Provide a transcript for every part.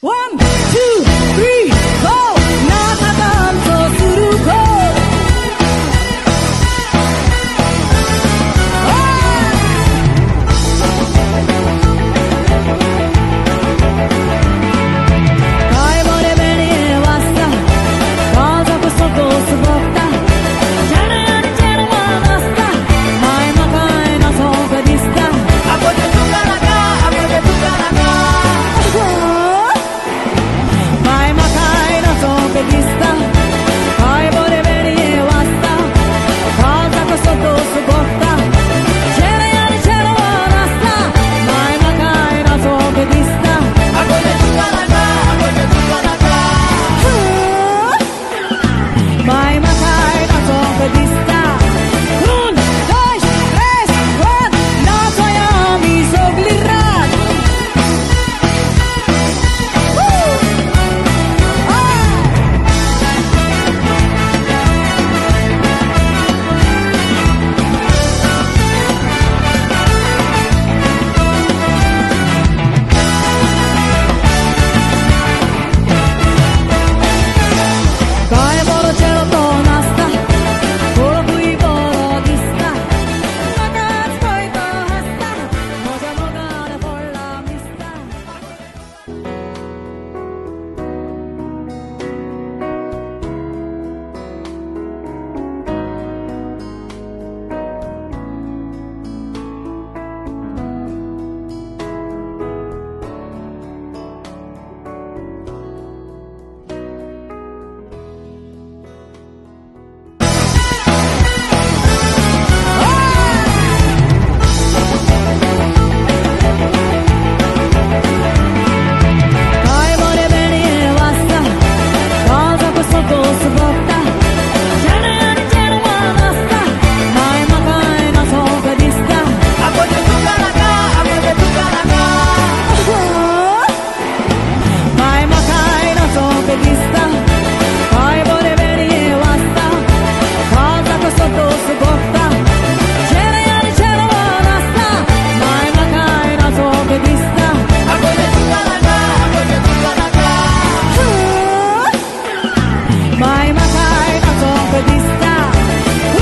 One, two, three, four. नाच आमचो सुरू कर. काय बरें बेणे वाजता, काळजाक सोकोस भोगता, चेडे आनी चेडवां नाचता, माय म्हाकाय नाचोंक दिसता. माय म्हाकाय नाचोंक दिसता, काय बरें बेणे वाजता, काळजाक सोकोस भोगता, चेडे आनी चेडवां नाचता, माय म्हाकाय नाचोंक दिसता. माय म्हाकाय नाचोंक दिसता. Un, dos, tres, cuatro, नाचोया आमी सगली रात. Woo! Ah! काय बरो चेडो तो नाचता, पळोवपूय बरो दिसता, म्हाकाच पळय तो हांसता, म्हज्या मोगान पडला मिसता. काय बरें बेणे वाजता, काळजाक सोकोस भोगता, चेडे आनी चेडवां नाचता, माय म्हाकाय नाचोंक दिसता. माय म्हाकाय नाचोंक दिसता, काय बरें बेणे वाजता, काळजाक सोकोस भोगता, चेडे आनी चेडवां नाचता, माय म्हाकाय नाचोंक दिसता. माय म्हाकाय नाचोंक दिसता.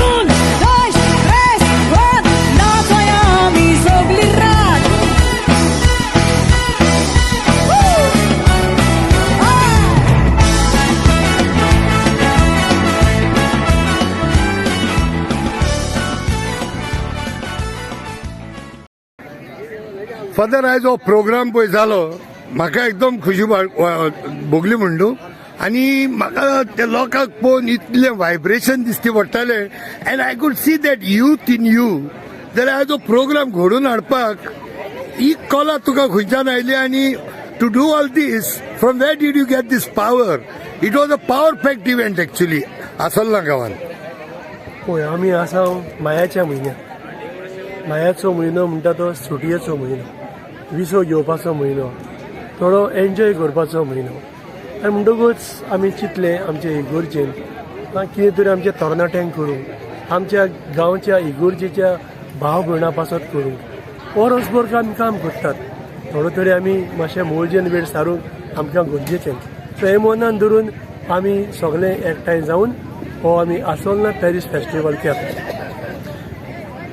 Un, dos, tres, cuatro, नाचोया आमी सगली रात. Woo! Ah! फादर, आयज हो प्रोग्राम पळय जालो, म्हाका एकदम खुशी भोगली म्हणटू आनी म्हाका ते लोकांक पळोवन इतलें व्हायब्रेशन दिसती पडटालें and I could see that youth in you. जाल्यार आयज हो प्रोग्राम घडोवन हाडपाक ही कला तुका खंयच्यान आयली आनी to do all this, from where did you get this power? It was a power packed event actually Assolna गांवान. पळय, आमी आसा मायाच्या म्हयन्यात. मायाचो म्हयनो म्हणटा तो सुटयेचो म्हयनो, विसव घेवपाचो म्हयनो, थोडो एन्जॉय करपाचो म्हयनो. आनी म्हणटकूच आमी चिंतलें आमचे इगोर्जेन कितें तरी आमच्या तरणाट्यांक करूंक, आमच्या गांवच्या इगोर्जेच्या भाव भयणां पासत करूंक. वरसभर आमी काम करतात, थोडो तरी आमी मातशें मोळजेन वेळ सारूंक आमकां गरजेचें. सो हें मनान धरून आमी सगळे एकठांय जावन हो आमी आसोलना पॅरीस फेस्टिवल केला.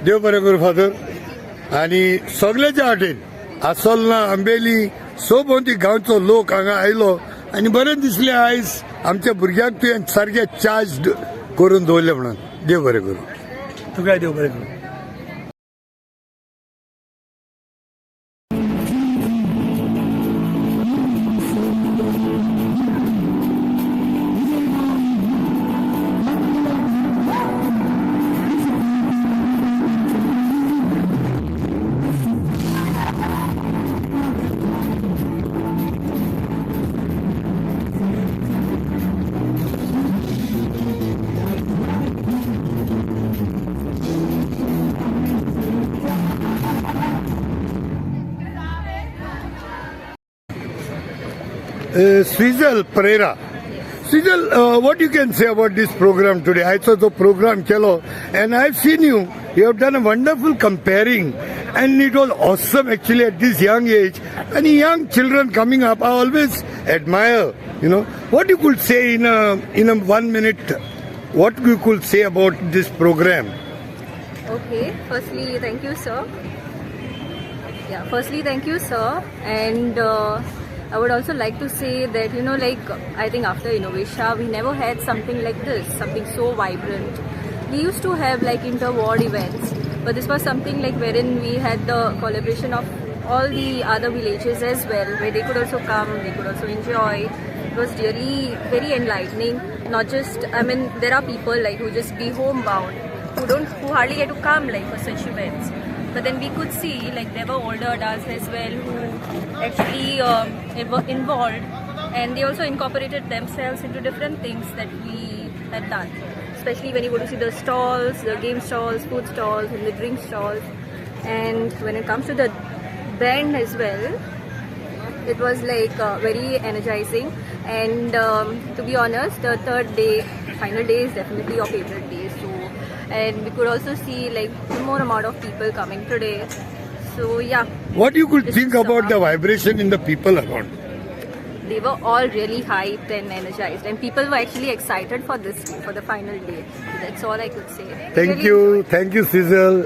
देव बरें करूं फादर. आनी सगळ्याच्या वाटेन आसोलना, आंबेली, सोबोंती गांवचो लोक हांगा आयलो आनी बरें दिसलें आयज आमच्या भुरग्यांक तुवें सारकें चार्ज करून दवरलें म्हणून. देव बरें करूं. तुकाय देव बरें करूं. Swizel Pereira. Swizel, what you can say about this program today? आयचो जो प्रोग्राम केलो and I seen you, you have done a wonderful compering And it was awesome actually at this young age. And young children coming up, I always admire, you know. What you could say in a 1 minute, what you could say about this program? Okay, firstly, thank you, sir. Yeah, firstly, thank you, sir. And I would also like to say that, like, I think after Innovatia, we never had something like this, something so vibrant. We used to have like inter-ward events, but this was something like wherein we had the collaboration of all the other villages as well, where they could also come, they could also enjoy. It was really very enlightening. Not just, I mean, there are people like who just be homebound, who don't, who hardly get to come like for such events. But then we could see like there were older adults as well who actually were involved, and they also incorporated themselves into different things that we had done. Especially when you go to see the stalls, the game stalls, food stalls, and the drink stalls. And when it comes to the band as well, it was like very energizing. And to be honest, the third day, final day is definitely your favorite day. So, and we could also see like more amount of people coming today. So yeah. What you could This think is about the vibration in the people around? They were all really hyped and energized, and people were actually excited for this day, for the final day. So that's all I could say. Thank Really you. enjoyed. Thank you, Sizzle.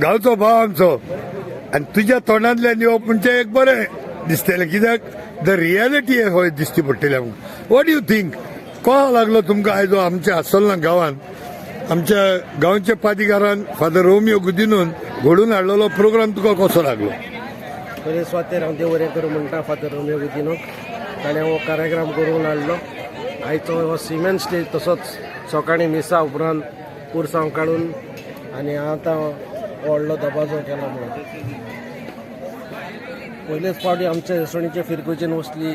गांवचो भाव आमचो आनी तुज्या तोंडांतल्यान येवप म्हणजे एक बरें दिसतलें, कित्याक the reality हय दिसती पडटली आमकां. What you think, कसो लागलो तुमकां आयज हो आमच्या आसोल्ला गांवान आमच्या गांवच्या पादिकारान फादर रोमियो गुदिनून घडून हाडलेलो प्रोग्राम तुका कसो लागलो? पयले सुवातेर हांव देव बरें करूं म्हणटा फादर रोमियो गुदिनो. ताणें हो कार्यक्रम करून हाडलो. आयचो हो सिमेन्स डे, तसोच सकाळीं मिसा उपरांत पुरसांव काडून आनी आतां व्हडलो दबाजो केला. म्हणून पयलेच फावटी आमच्या येसवणीचे फिरगुजेन वसली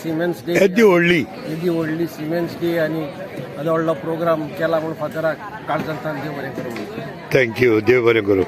सिमेन्स डे. येदी व्हडली. येदी व्हडली सिमेन्स डे आनी येदो व्हडलो प्रोग्राम केला म्हूण फादराक काळजांतल्यान देव बरें करूं म्हणटा. Thank you, देव बरें करूं.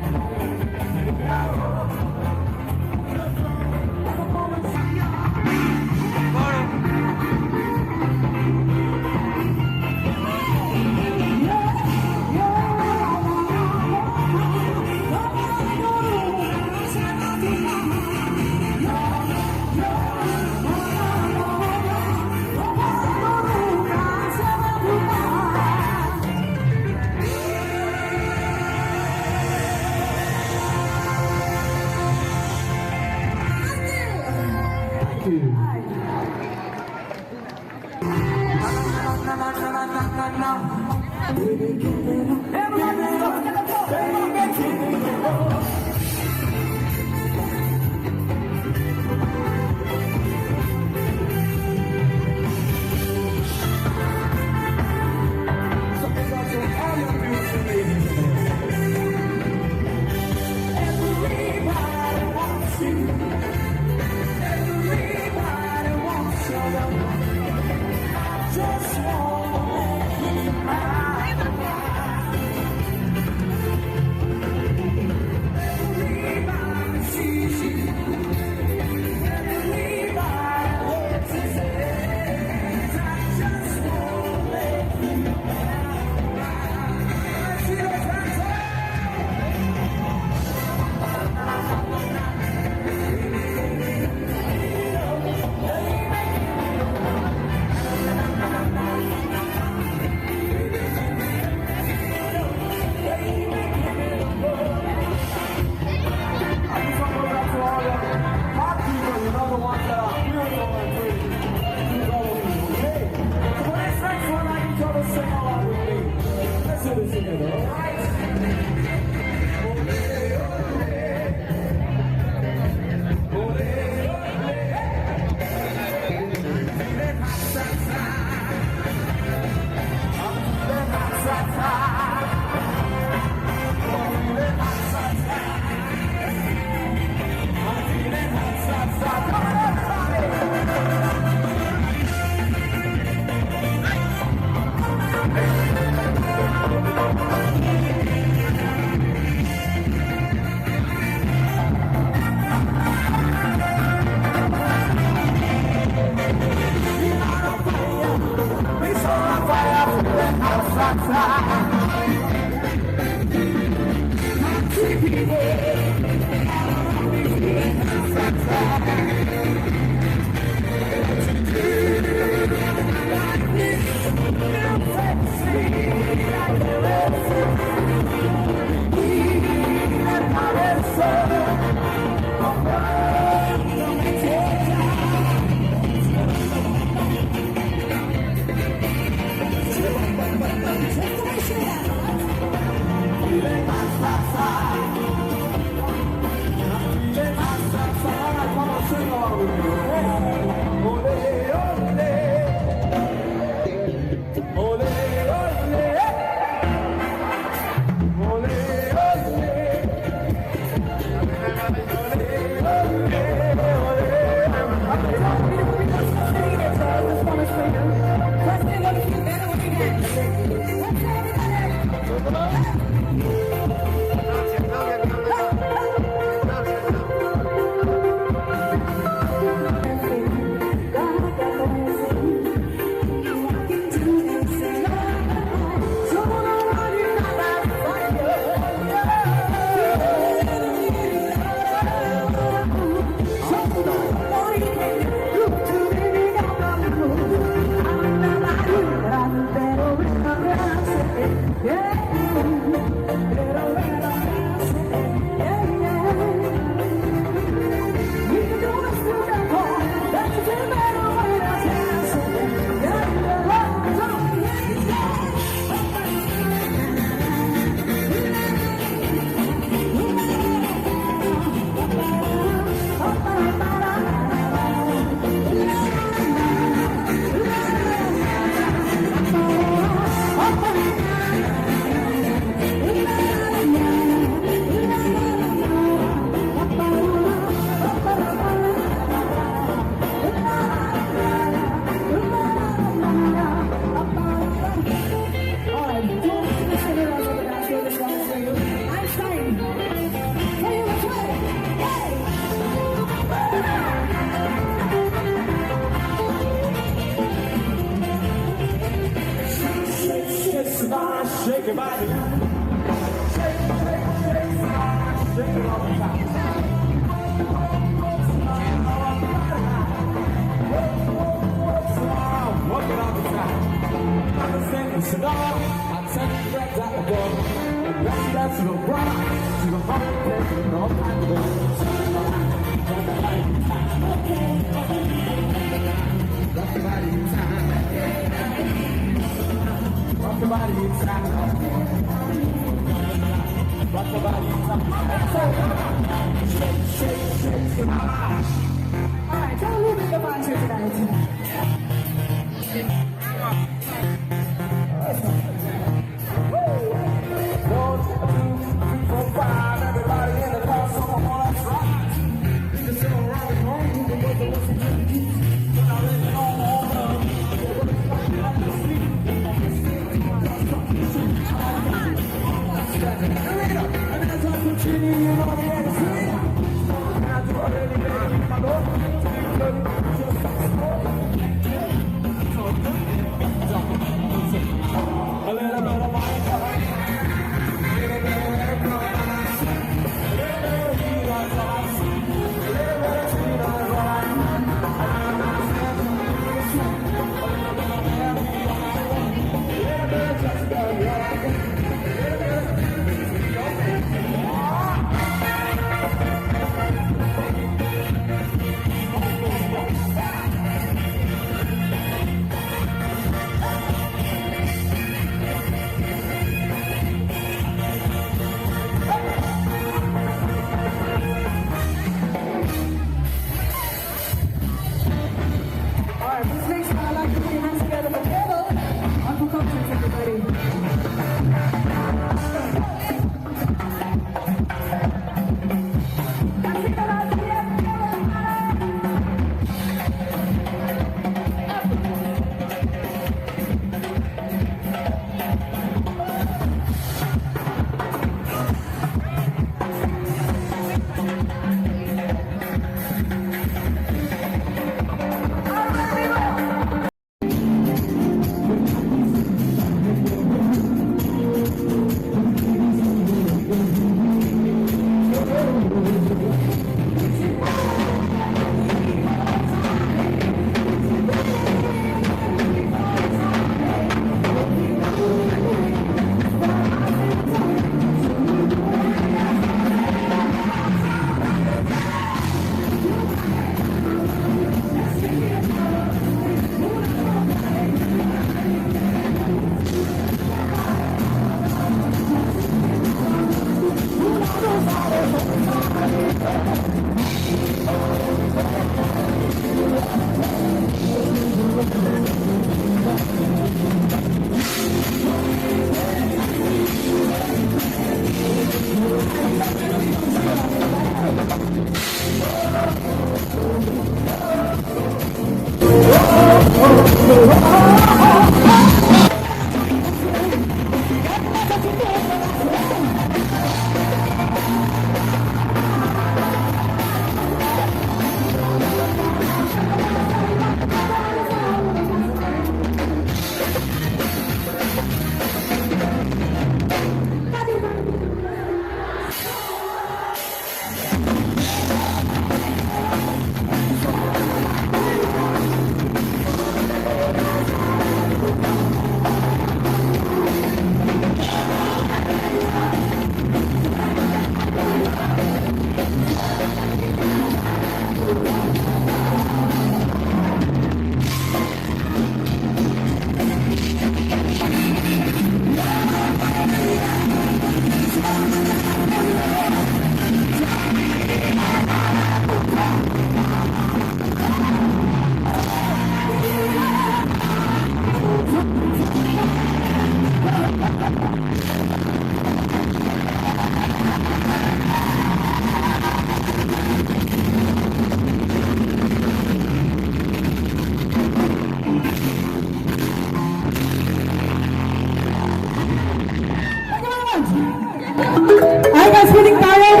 Are you guys feeling tired?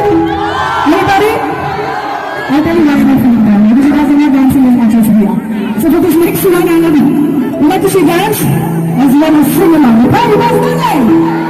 Anybody? I tell you why you're feeling tired. Because you guys are not dancing as much as we are. So for this next one, I would like to see dance as well as sing along. Okay, you guys ready?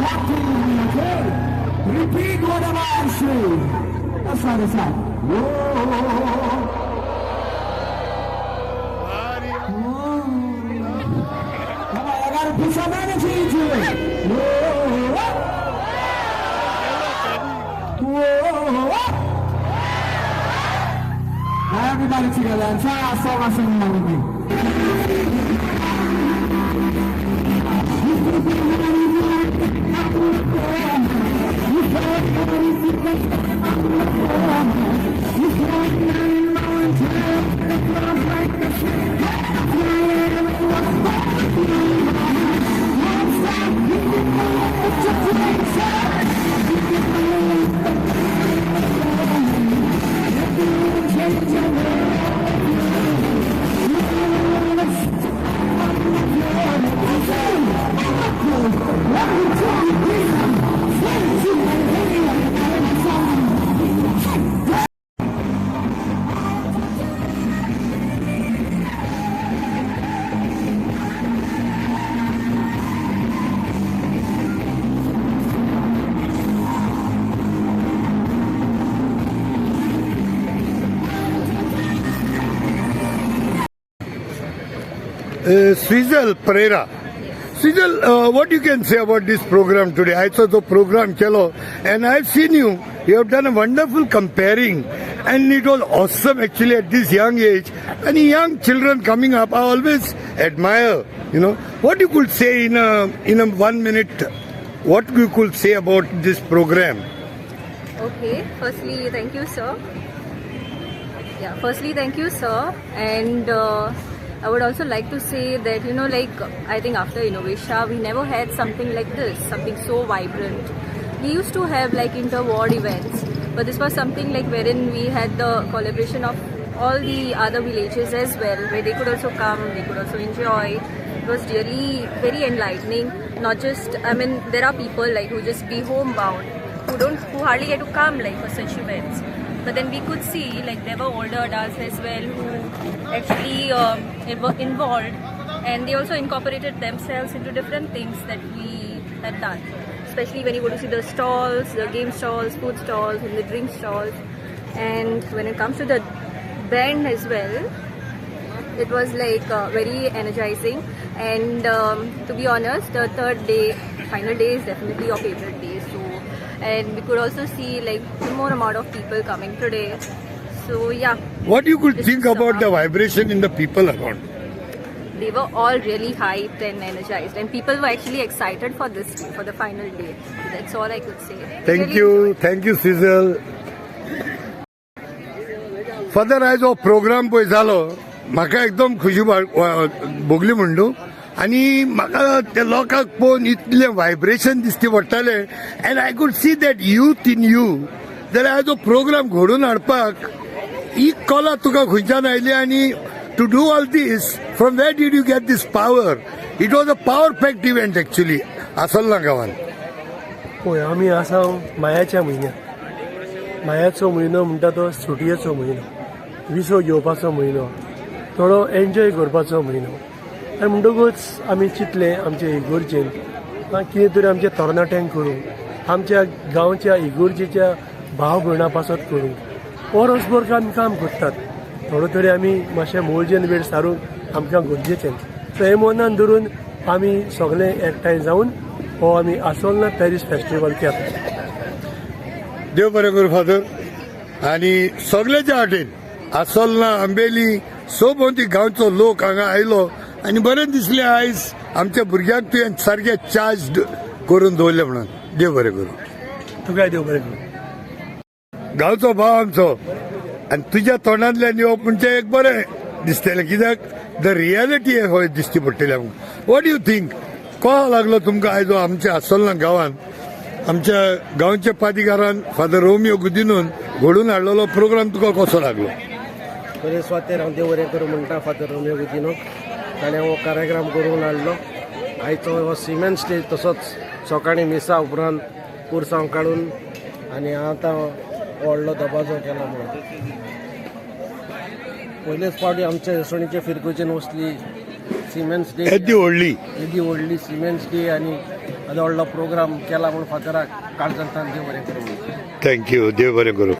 Locked in with me, okay? Repeat whatever I say. Let's try this out. Whoa. Whoa. Come on, I gotta put some energy into it. Whoa. Whoa. Now everybody together and try our song and sing along with me. Srijal Pereira. Srijal, what you can say about this program today? I saw the program chelo, and I've seen you. You have done a wonderful comparing, and it was awesome actually at this young age. And young children coming up, I always admire. You know what you could say in a 1 minute. What you could say about this program? Okay, firstly, thank you, sir. Yeah, firstly, thank you, sir, and. I would also like to say that, you know, like, I think after Innovatia, we never had something like this, something so vibrant. We used to have like inter-ward events, but this was something like wherein we had the collaboration of all the other villages as well, where they could also come, they could also enjoy. It was really very enlightening. Not just, I mean, there are people like who just be homebound, who hardly get to come like for such events. But then we could see like there were older adults as well who actually were involved, and they also incorporated themselves into different things that we had done. Especially when you go to see the stalls, the game stalls, food stalls, and the drink stalls. And when it comes to the band as well, it was like very energizing. And to be honest, the third day, final day is definitely your favorite day. So, and we could also see like more amount of people coming today. So yeah. What you could think about the vibration in the people around? They were all really hyped and energized, and people were actually excited for this day, for the final day. So that's all I could say. Thank really you. Enjoyed. Thank you, Sizzle. Father, आयज हो programme पळय जालो, म्हाका एकदम खुशी भोगली म्हणटू, आनी म्हाका ते लोकांक पळोवन इतलें व्हायब्रेशन दिसती पडटालें, and I could see that youth in you. जाल्यार आयज हो प्रोग्राम घडोवन हाडपाक ही कला तुका खंयच्यान आयली, आनी to do all this, from where did you get this power? It was a power packed event actually Assolna गांवान. पळय, आमी आसा मायाच्या म्हयन्यात. मायाचो म्हयनो म्हणटा तो सुटयेचो म्हयनो, विसव घेवपाचो म्हयनो, थोडो एन्जॉय करपाचो म्हयनो. आनी म्हणटकूच आमी चिंतलें आमचे इगोर्जेन कितें तरी आमच्या तरणाट्यांक करूंक, आमच्या गांवच्या इगोर्जेच्या भाव भयणां पासत करूंक. वरसभर आमी काम करतात, थोडो तरी आमी मातशें मोळजेन वेळ सारूंक आमकां गरजेचें. सो हें मनान धरून आमी सगळे एकठांय जावन हो आमी आसोलना पॅरीस फेस्टिवल केला. देव बरें करूं फादर. आनी सगळ्याच्या वाटेन आसोलना, आंबेली, सोबोंती गांवचो लोक हांगा आयलो आनी बरें दिसलें आयज आमच्या भुरग्यांक तुवें सारकें चार्ज करून दवरलें म्हणून. देव बरें करूं. तुकाय देव बरें करूं. गांवचो भाव आमचो, आनी तुज्या तोंडांतल्यान येवप म्हणजे एक बरें दिसतलें, कित्याक the reality हय दिसती पडटली आमकां. What you think, कसो लागलो तुमकां आयज आमच्या आसोलना गांवान आमच्या गांवच्या पादिकारान फादर रोमियो गुदिनून घडोवन हाडलेलो प्रोग्राम तुका कसो लागलो? पयले सुवातेर हांव देव बरें करूं म्हणटा फादर रोमियो गुदिनोक. ताणें हो कार्यक्रम करून हाडलो. आयचो हो सिमेंट स्टेज तसोच सकाळीं मिसा उपरांत पुरसांव काडून आनी आतां व्हडलो दबाजो केला म्हणून पयलेच फावटी आमच्या येसवणीचे फिरगुजेन वसली सिमेंट्स डे, येदी व्हडली येदी व्हडली सिमेंट्स डे. आनी आनी व्हडलो प्रोग्राम केला म्हूण फादराक काळजांतल्यान देव बरें करूं म्हणटा. Thank you, देव बरें करूं.